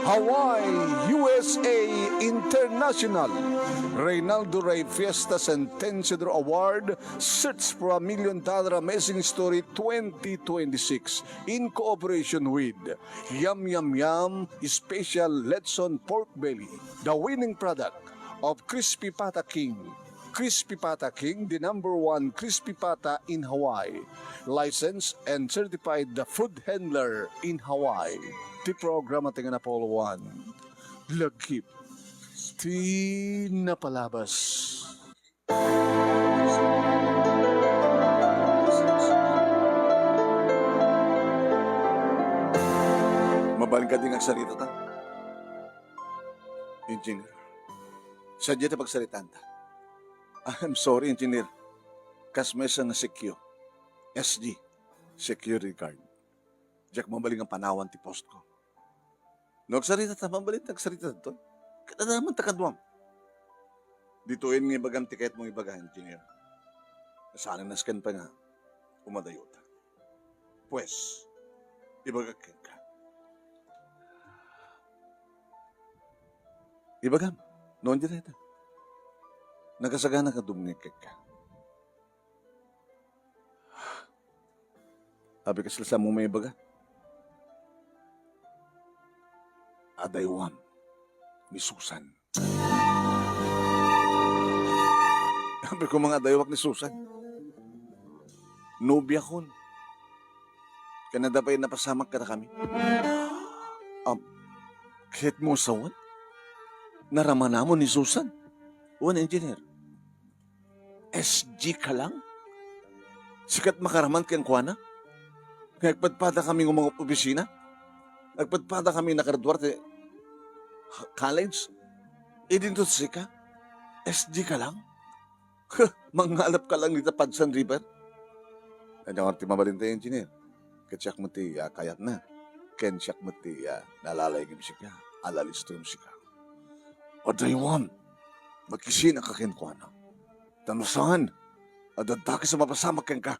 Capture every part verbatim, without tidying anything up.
Hawaii, U S A International. Reynaldo Rey Fiesta Sentenciador Award, Search for a Million Dollar Amazing Story twenty twenty-six, in cooperation with Yum Yum Yum Special Lechon Pork Belly, the winning product of Crispy Pata King. Crispy Pata King, the number one crispy pata in Hawaii. Licensed and certified the food handler in Hawaii. Ti programa ti nga napolo one. Lagip ti napalabas. Mabalin kadi nga agsarita ta? Engineer, sadiay ti pagsaritaanta. I'm sorry, Engineer. Kas maysa nga C Q, S G, security guard. Diak mabalin nga panawan ti post ko. No agsarita ta, mabalin ta agsarita ditoy. Ket adda man ta kaduam. Ditoyen nga ibagam ti kayatmo ibaga, Engineer. Saan a nasken pay nga umadayota. Pues, ibagak kenka. Ibagam, no, Engineer. Nakasagana nga dumngeg kenka. Apay, kasla saanmo maibaga? Adaywam ni Susan. Apay, koma nga adaywak ni Susan. Nobiakon. Ken adda pay napasamak kadakami. Am, kayatmo a sawen? Naramanamon ni Susan? Wen, Engineer. S G ka lang? Sika ti makaraman kenkuana? Nga agpadpadakami nga umangup opisina? Agpadpadakami nga nakagraduar ti college? Idinto sika? S G ka lang? Huh, mangngalap ka lang dita Padsan River? Ania ti mabalinta, Engineer? Ket siak met ti, ah, kayatna. Ken siak met ti, ah, nalalaing sika, alalisto sika. Adaywam, makisina ka kenkuana. Ta no saan, adda dakes a mapasamak kenka.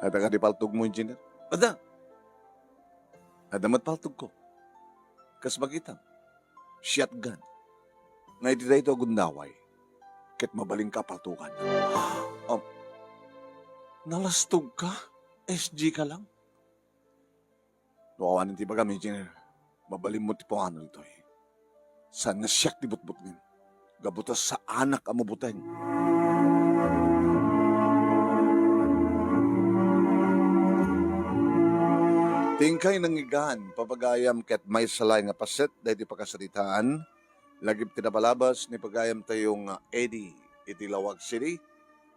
Adda kadi paltogmo, Engineer? Adda. Adda met paltogko. Kas makitam, shotgun. Nga iti daytoy a gundaway, ket mabalinka a paltogan. Um, nalastogka? S G ka lang? No awanen ti ibagam, Engineer, mabalinmo ti punganna ditoy. Saan nga siak ti butbutngem. Gapu ta saanak a mabuteng. Ti inkay nangngegan, papagayam ket maysa laeng a paset daytoy pakasaritaan, lagip ti napalabas ni pagayamtayo nga Eddie iti Laoag City.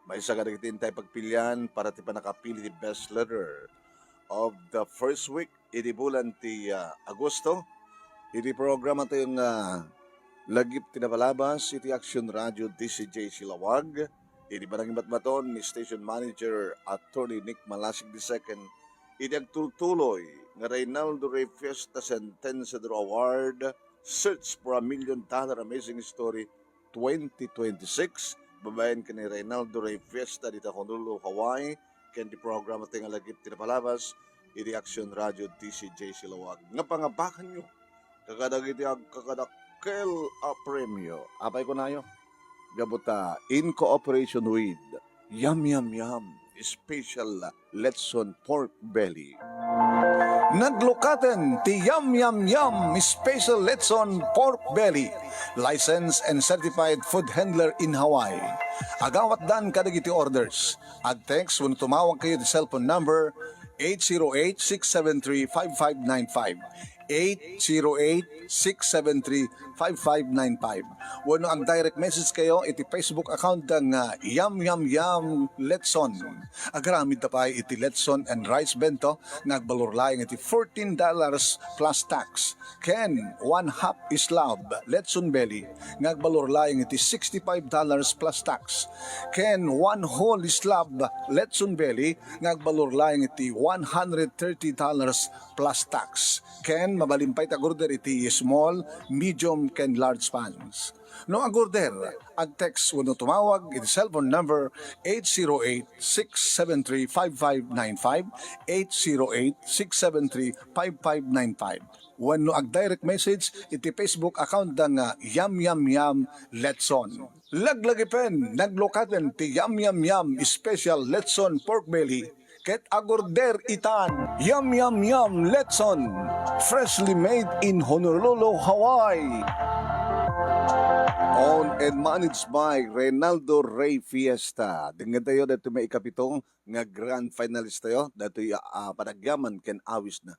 Maysa kadagiti intay pagpilian para ti pannakapili ti best letter of the first week iti bulan ti, ah, Agosto. Iti programatayo nga lagip ti napalabas iti Action Radio D C J C Laoag, iti panangimatmaton ni Station Manager Attorney Nick Malasig the second, iti agtultuloy nga Reynaldo Rey Fiesta Sentenciador Award, Search for a Million Dollar Amazing Story twenty twenty-six, babaen ken ni Reynaldo Rey Fiesta dita Honolulu, Hawaii, ken ti programatayo nga lagip ti napalabas iti Action Radio D C J C Laoag. Nga pangabakanyo kadagiti agkakadakkel a premio. Apay kunayo? Gapu ta in cooperation with Yum Yum Yum Special Lechon Pork Belly. Naglukaten ti Yum Yum Yum Special Lechon Pork Belly, licensed and certified food handler in Hawaii. Agawatdan kadagiti orders. Ag-text wenno tumawag kayo ti cellphone number eight zero eight, six seven three, five five nine five. Eight zero eight, six seven three, five five nine five. Wenno ag-direct message kayo iti Facebook account da nga Yum Yum Yum Letson. Agaramid ta pay iti Letson and Rice Bento nga agbalor laeng iti fourteen dollars plus tax. Ken one half slab Letson Belly nga agbalor laeng iti sixty-five dollars plus tax. Ken one whole slab Letson Belly nga agbalor laeng iti one hundred thirty dollars plus tax. Ken mabalin pay ti ag-order iti small, medium, ken large pans. No ag-order, ag-text wenno tumawag iti cellphone number eight zero eight, six seven three, five five nine five, eight zero eight, six seven three, five five nine five. Wenno ag-direct message iti Facebook account da nga Yam Yam Yam Letson. Laglagipen, naglukaten ti Yam Yam Yam Special Letson Pork Belly ket ag-order itan. Yam Yam Yam Letson, freshly made in Honolulu, Hawaii. Owned and managed by Reynaldo Rey Fiesta. Dengngentayo daytoy may ikapito nga grand finalist tayo. Daytoy, ah, panagyaman ken awis na.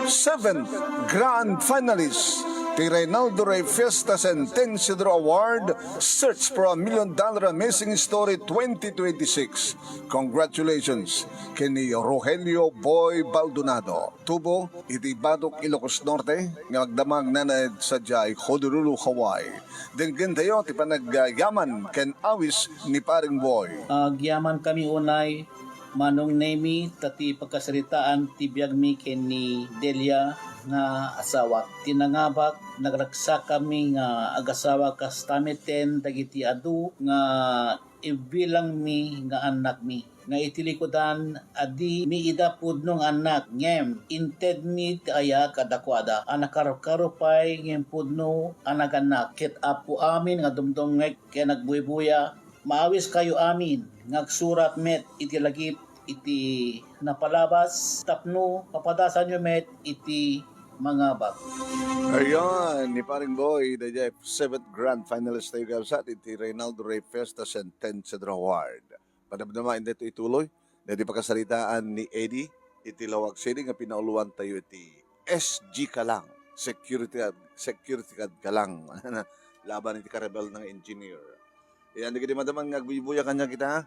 Seventh grand finalist ti Reynaldo Rey Fiesta Sentenciador Award, Search for a Million Dollar Amazing Story twenty twenty-six. Congratulations ken ni Rogelio Boy Baldonado. Tubo iti Batok, Ilocos Norte, nga agdamag nanad sadiay Honolulu, Hawaii. Denggentayo ti panagyaman ken awis ni Paring Boy. Agyamankami unay, Manong Nemi, ta ti pakasaritaan ti biagmi ken ni Delia nga asawak. Ti nangabak, nagraksakkami nga agasawa kasta metten dagiti adu nga ibbilangmi nga annakmi, nga iti likudan, a dimi ida pudno nga annak, ngem intedmi ti ayak kadakuada a nakarukaro pay ngem pudno a nagannak. Ket Apo amin nga dumdumngeg ken agbuybuya, maawiskayo amin nga agsurat met iti lagip iti napalabas tapno papadasanyo met iti mangabak. Ayan, ni Paring Boy, daydiay seventh grand finalist tayo, kabsat, iti Reynaldo Rey Fiesta Sentenciador Award. Padamdama, hindi ito ituloy. Daydi pakasaritaan ni Eddie, iti Laoag City nga pinauluan tayo iti S G Kalang, security, security guard Kalang. Laban iti karabel nga engineer. Ayan, dagiti madaman nga agbuybuya kanya kita.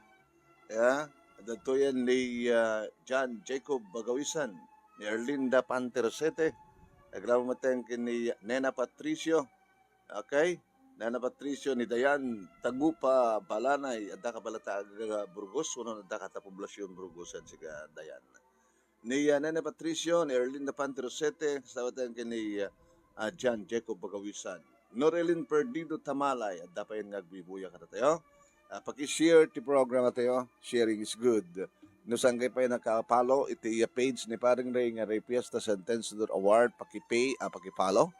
Ya, adtoyen ni, ah, John Jacob Bagawisan, ni Erlinda Pantero Sete, agraman met ken ni Nena Patricio, okay? Nena Patricio, ni Dayan Tagupa Balanay, adda ka balata aga Burgos, wenno adda ka ta poblacion Burgosan, siga Dayan. Ni, ah, Nena Patricio, ni Erlinda Pantero Sete, kasabatan ken ni, ah, ah, John Jacob Bagawisan. Norelin Perdido Tamalay, adda pay nga agbuybuya kadatayo. Ah, paki-share ti programa tayo. Sharing is good. No saan kayo pay naka-follow iti, ah, page ni Paring Ray nga Ray Fiesta Sentenciador Award, paki-pay, ah, paki-follow.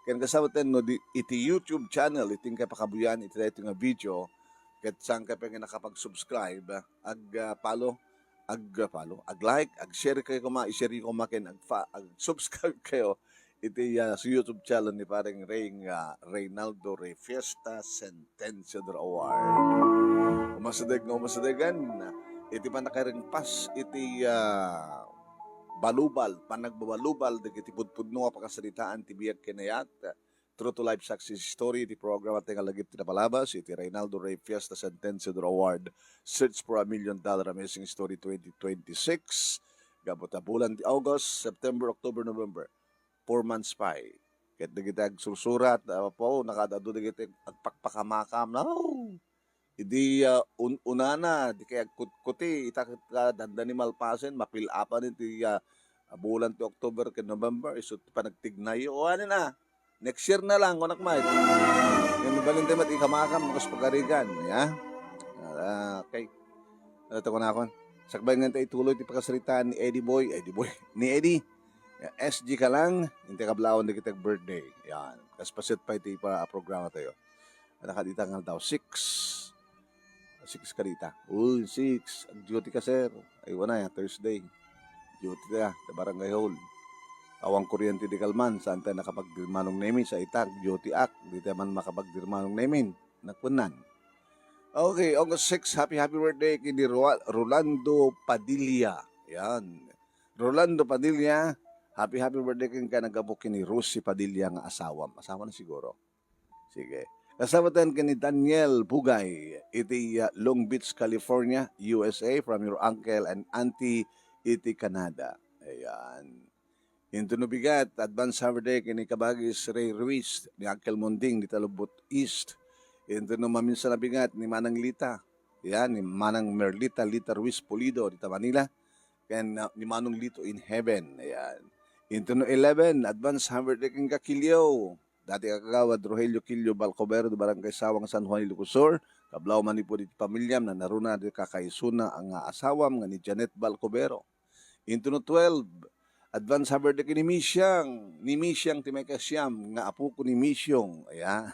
Ken kasabatan no di, iti YouTube channel, iti nga pakabuyan, iti daytoy nga video, ket saan kayo pay nga nakapag-subscribe, ah, ag, ah, follow, ag, ah, follow, ag-like, ag-share kayo koma, i-share kayo koma ken ag-fa-, ag-subscribe kayo iti, ah, sa YouTube channel ni Paring Ray nga Reynaldo Rey Fiesta Sentenciador Award. Umasideg nga umasidegen iti pannakaringpas iti, ah, balubal, panagbabalubal dagiti pudpudno a pakasaritaan ti biag ken ayat. True to life success story iti programa tayo nga lagip ti napalabas iti Reynaldo Rey Fiesta Sentenciador Award, Search for a Million Dollar Amazing Story twenty twenty-six. Gapu ta bulan ti August, September, October, November, four months pay. Ket dagiti agsursurat, Apo, nakaad-adu dagiti agpakpakamakam. No! Idi, ah, un-, unana, di kay agkutkuti, ita ket, ah, dandani malpasen, mapil-apan iti, ah, bulan ti October ken November, isu ti panagtignayyo. O, ano na, next year na lang, kunak met. Ken mabalin tayo met ikamakam, kas pagarigan, ya? Ah, okay. Ano to, kunakon? Sakbay nga tayo ituloy ti pakasaritaan ni Eddie Boy, Eddie Boy, ni Eddie. Ya, S G Kalang, inti kablawan dagiti birthday. Yan. Kas paset pa iti pa-, programa tayo. Ano ka dita nga daw? Six. Six ka dita. Uy, six. Ag-duty ka, sir. Ay, wala ya, Thursday. Duty ka, sa barangay hall. Awan kuryente di kalman, saan tayo nakapagdirmanong nemin sa itak, duty ak, di tayo man makapagdirmanong nemin. Nakpunan. Okay, August six, happy, happy birthday kay ni Roa-, Rolando Padilla. Yan. Rolando Padilla, happy, happy birthday ken ka naggapu kay ni Rosie Padilla nga asawam. Asawa na siguro. Sige. Kasabatan ken ni Daniel Bugay iti, uh, Long Beach, California, U S A, from your uncle and auntie iti Canada. Ayan. Into no bigat, advance happy birthday ken ni Kabagis Ray Ruiz, ni Uncle Monding, ni Talubot East. Into no maminsan a bigat, ni Manang Lita. Yan, ni Manang Merlita, Lita Ruiz Pulido, dita Manila. Ken, uh, ni Manong Lito in Heaven. Ayan. Into no eleven, advance happy birthday ken Kakilio. Dati a kagawad Rogelio Quillo Balcobero, di Barangay Sawang, San Juan, Ilocos Sur. Kablaw manipud iti pamiliam, nanaruna di kakaisuna nga asawam nga ni Janet Balcobero. Into no twelve, advance happy birthday ken ni Misyang. Ni Misyang ti maikasiam nga apo ko ni Misyong. Aya.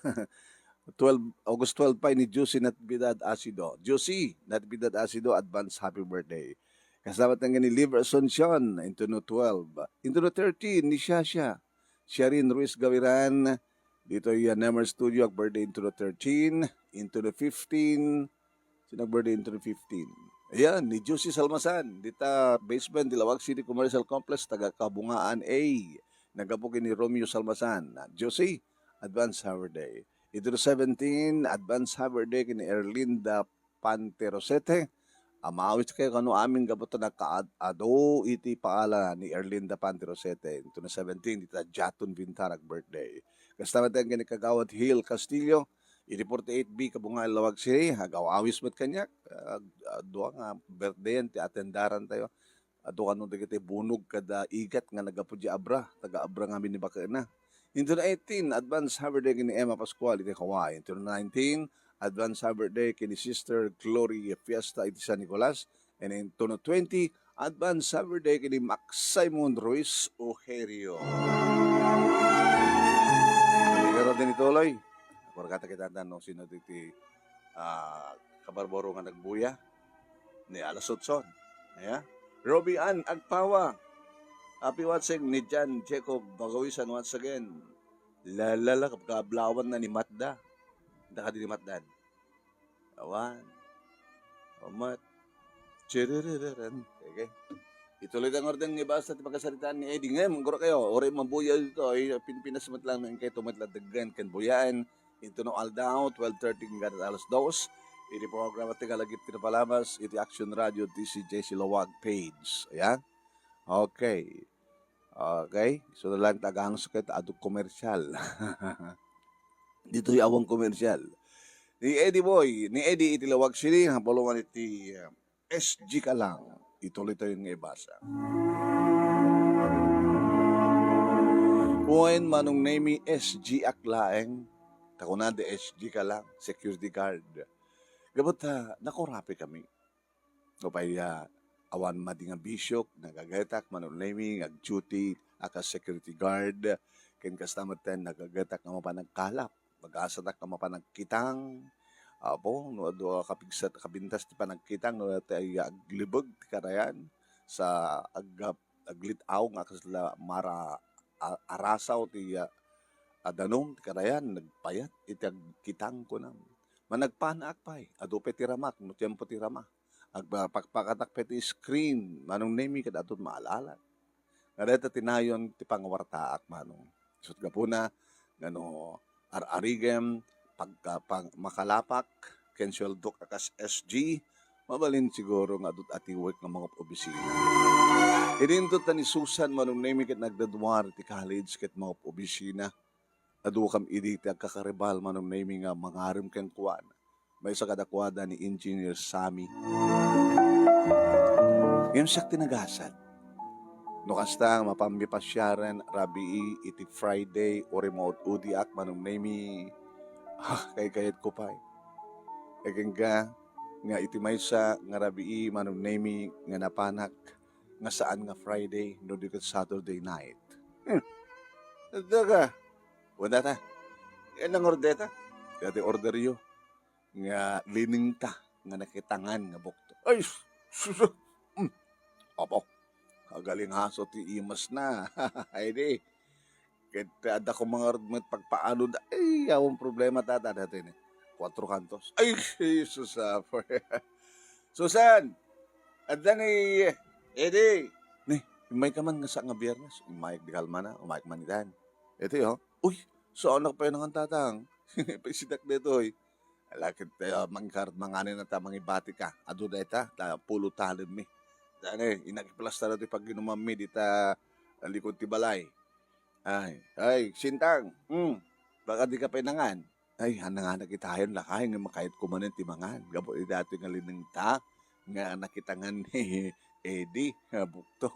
Twelve, August twelve pay ni Josie Natividad Asido. Josie Natividad Asido, advance happy birthday. Kasama tayo ni Liv Asuncion, into no twelve. Into no thirteen, ni Shasha. Sharin Ruiz Gaviran, dito yung Nemer Studio, ag birthday into the thirteen, into the fifteen, sino ag birthday into the fifteen? Ayan, ni Josie Salmasan, dita basement, Dilawag City Commercial Complex, taga Kabungaan A. Nagapu ni Romeo Salmasan. Josie, advance happy birthday. Into the seventeen, advance happy birthday kini Erlinda Panterosete. Amawis kayo kano amin gapu ta nakaad-ado iti paala ni Erlinda Panterosete. Into na seventeen, ita Jaton Vintar ag birthday. Kasta met ken ni Kagawad Hill Castillo, iti forty-eight B, Kabungaan, Lawag City, agawawis met kaniak. Ag-, adua nga birthday ti atendaran tayo. Adu kano dagiti bunog kada igat nga naggapu di Abra, taga Abra ngamin ni bakena. Into the eighteen, advance happy birthday ken ni Emma Pascual iti Hawaii. Into the nineteen, advance happy birthday ken ni Sister Gloria Fiesta iti San Nicolas. And into the twenty, advance happy birthday ken ni Max Simon Ruiz Ojerio. Pero din ituloy. Kurgata kita no sino diti, ah, kabarbaro nga nagbuya. Ni alas otso. Aya. Robbie Ann Agpawa. Happy watching ni John Jacob Bagawisan once again. La, la, la, kab-, kablawan na ni Matda. Daka di ni Matdan. Awan. Amat. Chiririran. Okay. Ituloy ang orden nga basta ti pagkasaritaan ni Eddie. Ngayon, mangguro kayo. Uri mabuya dito. Ay, Pilipinas met lang. Ngayon kayo tumatla daggan kan buyaan. Into no aldaw, twelve thirty hanggang alas dos. Iti programa ti Kalagip ti Napalabas, iti Action Radio, D C J C Lawag page. Ayan. Okay. Okay. So, na lang tagangas ket adu komersyal. Dito'y awang komersyal. Ni Eddie Boy, ni Eddie iti Lawag City, napulungan iti, uh, S G ka lang. Ituloy tayo nga ibasa. Wen, Manong Nemi, S G ak laeng. Ta kunada, S G ka lang, security guard. Gapu ta, nakurapi kami. Nupay, ah, awan madi nga bisyo, nagagetak, Manong Nemi, nga ag-duty, a kas security guard, ken kasta met ten, nagagetak nga mapan agkalap. Nagasatak nga mapan agkitang, apo, no adu a kapigsat-, kabintas ti panagkitang, no adu ti aglibeg ti karayan sa ag-, aglit-aw nga kasla mara-, a-, arasaw ti, ah, a danum ti karayan, nagpayat iti agkitang kunam. Managpanaak pay, adu pay ti ramak, no tiempo ti rama. Agpakpakatak pay ti screen, Manong Nemi, ket adu maal-alan. Nga dayta ti nayon ti pangawartaak, Manong. Isut' gapuna, nga no ar-arigem, pagka-, pang-, makalapak, ken sueldok a kas S G, mabalin siguro nga adut atiwek nga mangup-obisina. Idinto ta ni Susan, Manong Nemi, ket nagdaduar ti college ket mangup-obisina. Adu kam idi ti agkakaribal, Manong Nemi, nga mangarem kenkuana. Maysa kadakuada ni Engineer Sammy. Ngem siak ti nagasat. No kasta, mapanmi pasiaren rabii iti Friday, uray maud-udiak, Manong Nemi. Ah, kaykayatko pay. Agingga nga iti maysa nga rabii, Manong Nemi, nga napanak, nga saan nga Friday, no di ket Saturday night. Hmm. Adda ka. Wala ta. Yan ang ordeta. Kaya ti order yo. Nga linengta, nga nakitangan nga bukto. Ay, sus, sus, mm. Apo, kagalingaso ti imas na. Ay di. Ket adda ko mga met pagpaano da. Ay, awang problema tata dati ni. Cuatro Cantos. Ay, Jesus, ah, for Susan! Adda ni Eddie. Ni, immay ka man nga sa nga Biyernes. Immay di kalma na. Umayek man itan. Ito, oh. Uy, saan ka pa yun ang tatang? Paisidak dito, eh. Lakit tayo, mangkar-, manganin na ta, mangibati ka. Adu da ita, ta, pulo talem mi. Dani, inagiplas ta dati pag-inuman mi, dita, likod ti balay. Ay, ay, Sintang, hmm, baka di ka pa inangan. Ay, hananganak itayon lakay nga makayat kumanen ti mangan. Gapu iti dati nga linengta nga nakitangan ni Eddie nga bukto.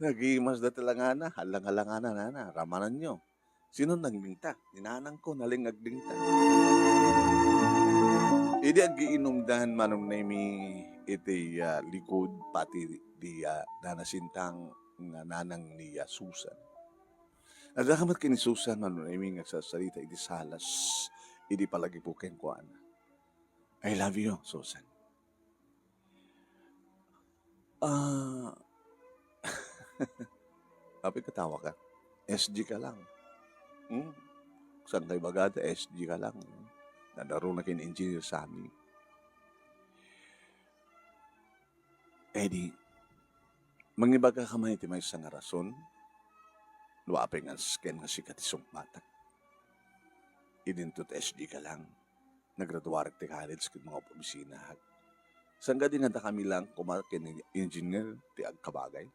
Nagimas da ti langana, alang-alangana nana, ramananyo. Sino naglinta? Ni nanangko, nalingaglinta. Idi agiinumdan, Manong Nemi, iti, ah, likud, pati di, ah, nanasintang nga nanang ni, ah, Susan. Adda ka met ken ni Susan, Manong Nemi, nga agsasalita iti salas, idi palagipo kenkuana. "I love you, Susan." Ah, apay katawa ka? S G ka lang. Hmm? Saan kayo bagada? S G ka lang. Nadaro na ken Engineer Sammy. Eddie, mangibaga ka man iti maysa nga rason no apay nga asken nga sika ti sungbatak. Idinto ti S G ka lang. Nagraduarek ti college ket mga opisina. Saan kadi nga dakami lang koma ken engineer ti agkabagay?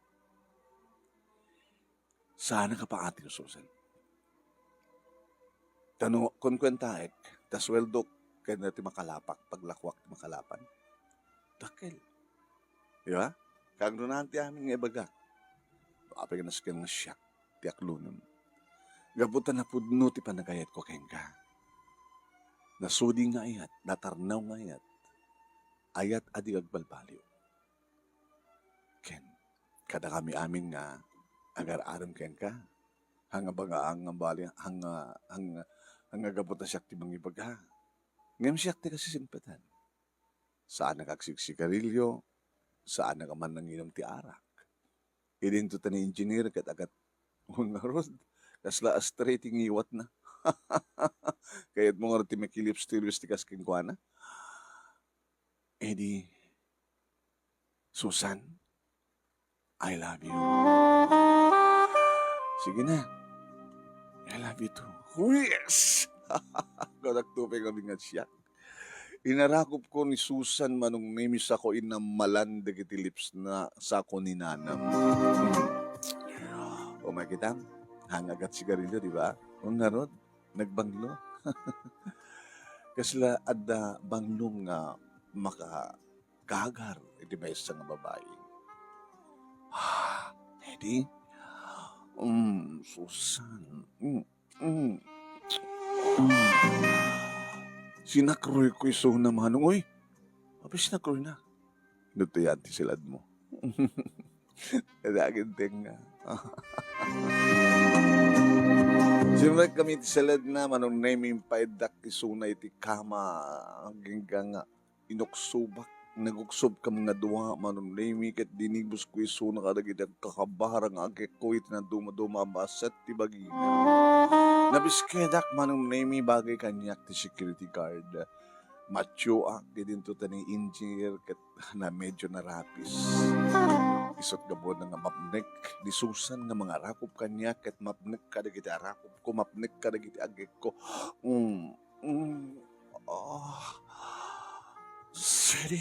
Saan a kapaati, Susan? Ta no kunkuentaek, ta sueldok ken ti makalapak, paglakuak ti makalapan. Dakkel. Di ba? Kagrunan ti amin nga ibagak. Apay nga nasken nga siak ti aklonem. Gapu ta napudno ti panagayatko kenka. Nasudi nga ayat, natarnaw nga ayat. Ayat a di agbalbaliw. Ken, kadakami amin nga agar-arem kenka. Hanga baga, hanga bali, hanga, hanga, hanga gapu ta siak ti mangibaga. Ngem siak ti kasisimpetan. Saanak agsigsigarilio, saanak a man nanginom ti arak. Idinto ta ni engineer ket agat, ngarud, kasla astray ti ngiwatna. Kayatmo ngarud ti makilips ti lips ti kas kenkuana? Eddie, Susan, I love you. Sige na. I love you too. Oh, yes! Kadakto pay kami nga siak. Inarakop ko ni Susan, Manong Nemi, sako inamalan dagiti lips na sako ni nanam. O, makita? Hangagat sigarilyo, di ba? O, ngarud, nagbanglo. Kasla adda banglom nga maka- gagar iti maysa nga babai. Ah, Eddie? Mm, Susan. Mm, mm. Mm. Sinakroy ko isuna, Manong. Uy, apay sinakroy na? Dito yan ti siladmo. Daginteng nga. Simrek kami ti siladna, Manong Nemi, impaiddak isuna iti kama. Agingga nga inuksobak. Naguksob kami nga dua, Manong Nemi, ket dinibus ko isuna kadagiti agkakabara nga agekko iti nadumaduma a basset ti bagina. Nabiskedak, Manong Nemi, bagay kaniak ti security guard. Matioak, idinto ta ni engineer, ket na medyo narapis. Isut' gapuna nga mapnek ni Susan nga mangarakop kaniak, ket mapnek kadagiti arakop ko, mapnek kadagiti agekko. Mm, mm. Ah, Sedi,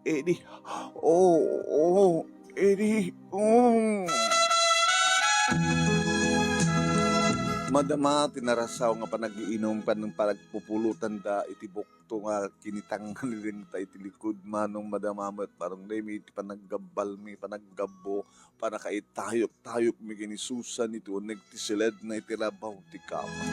Eddie, oh, oh, Eddie, mm. Madama ti narasaw nga panagiinum ken panagpupulotanda iti bukto nga kinitang nga nalilingta iti likud, Manong, madama met, Manong Nemi, ti panaggabalmi, panaggabbo, panakaitayok-tayokmi ken ni Susan iti uneg ti siledna iti rabaw ti kama.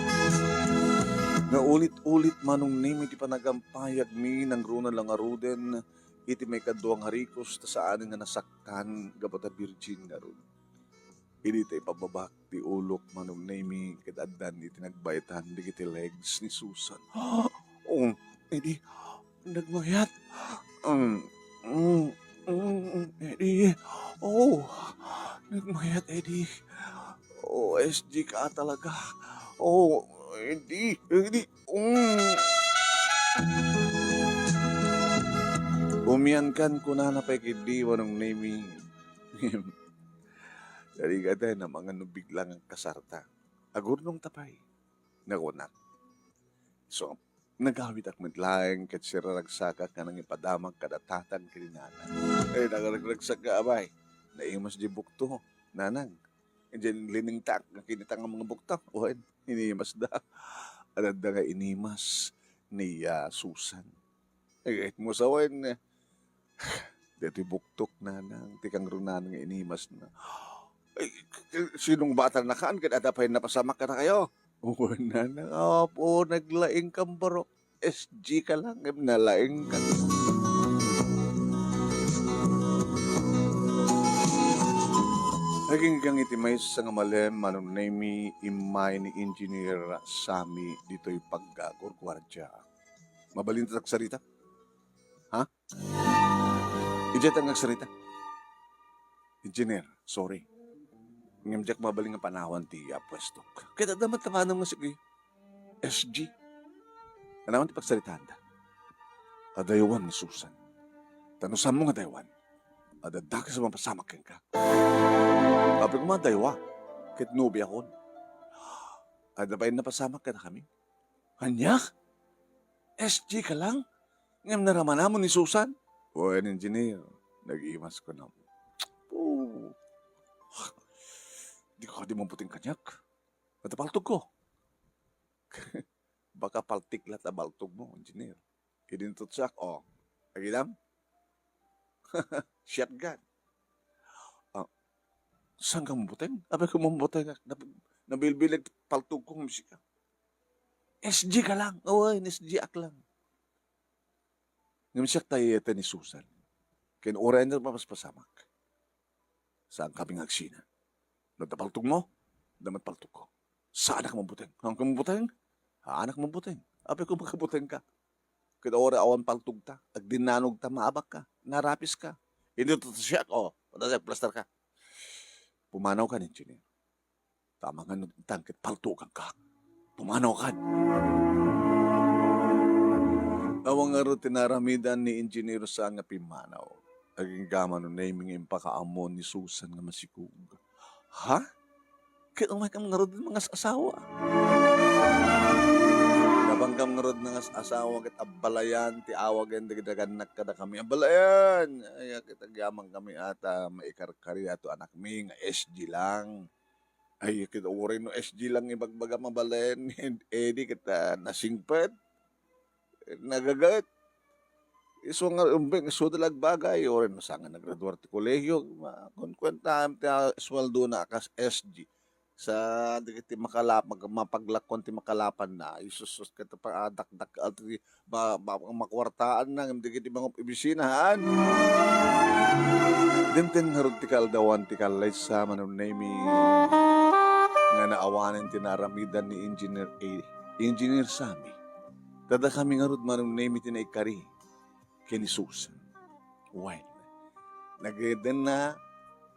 Nga ulit-ulit, Manong Nemi, ti panagampayagmi, nangruna la ngaruden iti maikadua nga rikos ta saanen nga nasaktan gapu ta birgin ngarud. Idi ta ipababak ti ulok, Manong Nemi, ket addan iti nagbaetan dagiti legs ni Susan. Oh, Eddie, nagmayat. Mm, mm, mm, Eddie. Oh, nagmayat, Eddie. Oh, S G ka talaga. Oh, Eddie, Eddie. Mm. Umiankan kunana pay ketdi, Manong Nemi. Dagiti adayo, amangan no bigla nga agkasarta. Agurnongta pay, nakunak. So, nagawitak met laeng ket siraragsakak nga nangipadamak kada tatang ken ni nanang. Eh, nagragragsak nga abay. Naimas di bukto, nanang. Diay linengtak nga kinitang nga mga bukto. Wen, inimasda. Adda nga inimas ni, ah, Susan. Eh, ket mo sa wen, eh, daytoy buktok, nanang, ti kangrunaan nga inimasna. Ay, sinong batarnakan ket adda pay napasamak kadakayo? Wen, nana, apo, naglaing kan barok. S G ka lang, ngem nalaing ka. Aginggang iti maysa nga malem, Manong Nemy, immay ni Engineer Sammy ditoy paggagurguardia. Mabalin ta agsarita? Ha? Idiay ta nga agsarita. Engineer, sorry. Ngem diak mabalin nga panawan ti, ah, pwestok. Ket adda met ta nga sige. S G. Anaman ti pagsaritaanda? Adaywan ni Susan. Ta no saanmo nga adaywan, adda dakes a mapasamak kenka. Apay koma adaywa, ket nobiakon. Adda pay napasamak kadakami. Ania? S G ka lang? Ngem naramanamon ni Susan? Wen, Engineer, nag-imas ko na. Puh. Di ko di mabuting kaniak. Adda paltog ko. Baka paltik la ta baltog mo, Engineer. Idinto siak, oh. Agidam? Shotgun. Ah, saan ka mabuteng? Apay ko mabuteng, ah. Nab-, nabilbileg paltog ko, ngem sika. S G ka lang. Awan, S G ak lang. Ngem siak ta iyatan ni Susan. Ken uray na mapaspasamak. Saan kami nga agsina? No adda paltog mo, adda met paltog ko. Saanak mabuteng. Saan ka mabuteng? Saanak mabuteng. Apay ko makabuteng ka. Ket uray awan paltog ta. Agdinnanog ta maabak ka. Narapis ka. Hindi to siak, oh. Wala siak plaster ka. Pumanaw ka ni Engineer. Tama nga no, intan ket paltugan ka. Pumanaw kan. Awan ngarud ti naaramidan ni Engineer Sam nga pimmanaw. Agingga Manong Nemy nga impakaammo ni Susan nga masikog. Ha? Ket umaykam ngarud nga mangas-asawa? Napankam ngarud nga mangas-asawa ket abalayan ti awagen dagiti nagannak kadakami. Abalayan! Ay, ket agyamankami ata maikarkari ato anakmi nga S G lang. Ay, ket uray no S G lang ibagbagam a balen, Eddie, ket, ah, nasingpet, nagaget. Isu nga, umbing, isu da la agbagay, uray no saan nga nagraduar ti kolehio, ma-, kunkuentaam ti, ah, suweldona a kas S G. Sa dagiti makalap-, mag-, mapaglakkuan ti makalapanna, isusut ket pa, ah, dakdakkel ti ma-, ma-, makuartaanna ngem dagiti mangop-obisina, haan? Dimteng ngarud ti kaaldawan ti kallaysa, Manong Nemy, nga naawanen ti naaramidan ni Engineer A-, Engineer Sammy. Kadakami ngarud, Manong Nemy, ti naikari ken ni Susan. Wen, nageddenna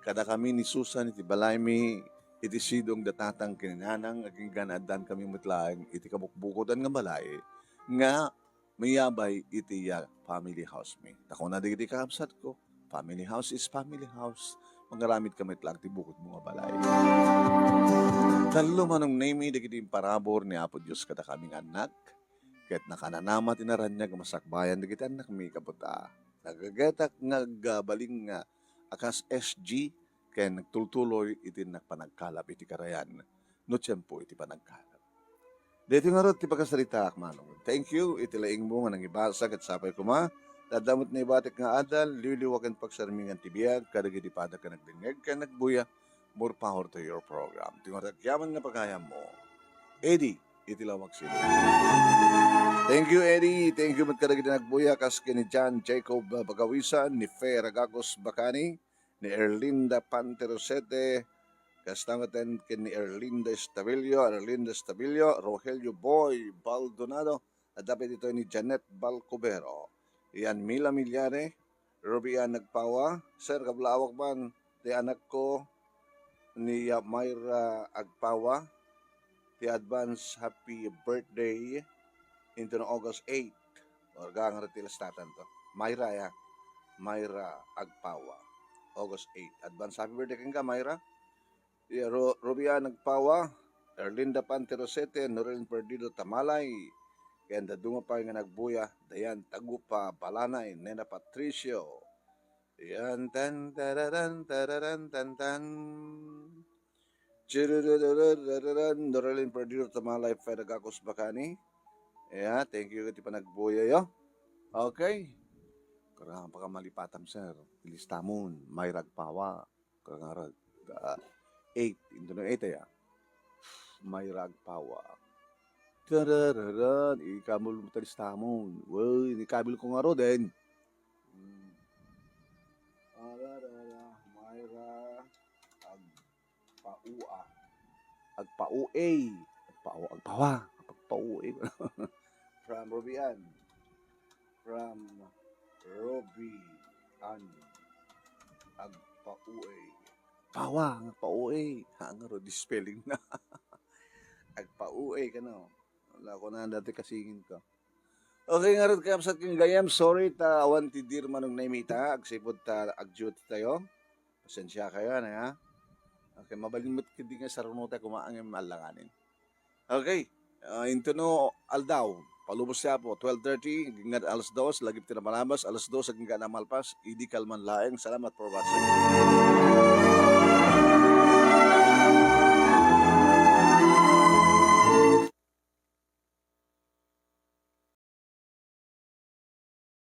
kadakami ni Susan iti balaymi iti sidong da tatang ken ni nanang, agingga addaankami met laeng iti kabukbukodan nga balay nga mayabay iti, ah, family house mi. Ta kuna dagiti kakabsatko, "Family house is family house." Mangaramid ka met laeng ti bukodmo nga balay. Tallo, Manong Nemy, dagiti imparabur ni Apo Dios kadakami nga annak, ket nakananama ti naraniag a masakbayan dagiti annakmi, kaputa. Nagagetak nga agbalin nga a kas S G ken nagtultuloy iti nagpanagkalap iti karayan no tiempo iti panagkalap. Daytoy ngarud ti pakasaritaak, Manong. Thank you iti laingmo nga nangibasa ket sapay koma ta adda met naibatik nga adal, liwliwa ken pagsarmingan ti biag kadagiti pada ken nagdengngeg ken nagbuya. More power to your program. Ti ngarud agyaman nga pagayammo. Eddie, iti Lawag City. Thank you, Eddie. Thank you met kadagiti nagbuya, kas ken ni John Jacob Bagawisan, ni Fe Ragacos Bacani, ni Erlinda Pante Rosete, kasta met ken ni Erlinda Estabillo, Erlinda Estabillo, Rogelio Boy Baldonado, adda pay ditoy ni Janet Balcubero, Ian Mila Milyare, Ruby Ann Agpawa, Sir, kablaawak man ti anakko ni, ah, Myra Agpawa, ti advance happy birthday into no August eight. Orga nga ti lastatan to. Myra, ya. Myra Agpawa. August eight. Advance happy birthday kenka, Myra. Ya, Ro-, Rubian Agpawa, Erlinda Pante Rosete, Norel Perdido Tamalay, ken dadduma pay nga nagbuya, Dayan Tagupa Balanay, Nena Patricio. Yan, tan, tararan, tararan, tan, tan. Chirurururururun, Norel Perdido Tamalay, Fred Agacos Bacani. Ya, thank you iti panagbuya yo. Okay. Kara, baka malipatam, sir. Ilistamon, Myra Agpawa. Kangarag, ah, eight. Intono eight aya. Mayra agpawa. Tarararan, ikamul mo talis tamon. Wey, ni kabil ko nga ro den. Hmm. Ararara, Mayra, agpaua. Agpaua. Agpau-, agpawa. Agpaua. From Robian. From Robian. Agpaua. Pawa, agpaua. Ha, nga ro, di spelling na. Agpaua, kano. Wala ko na dati kasingin ko. Okay, ngarud, kakabsat ken gayyem, sorry ta awan ti dir manong naimita, agsipud ta ag-duty tayo. Pasensya kayo, ano, ha? Okay, mabalin met kadi nga saruno tayo kumaangin malanganin. Okay, ah, intono aldaw, palubos ti Apo, twelve thirty, agingga alas dos, lagip ti namalabas, alas dos, agingga namalpas, idi kalman laeng. Salamat for watching.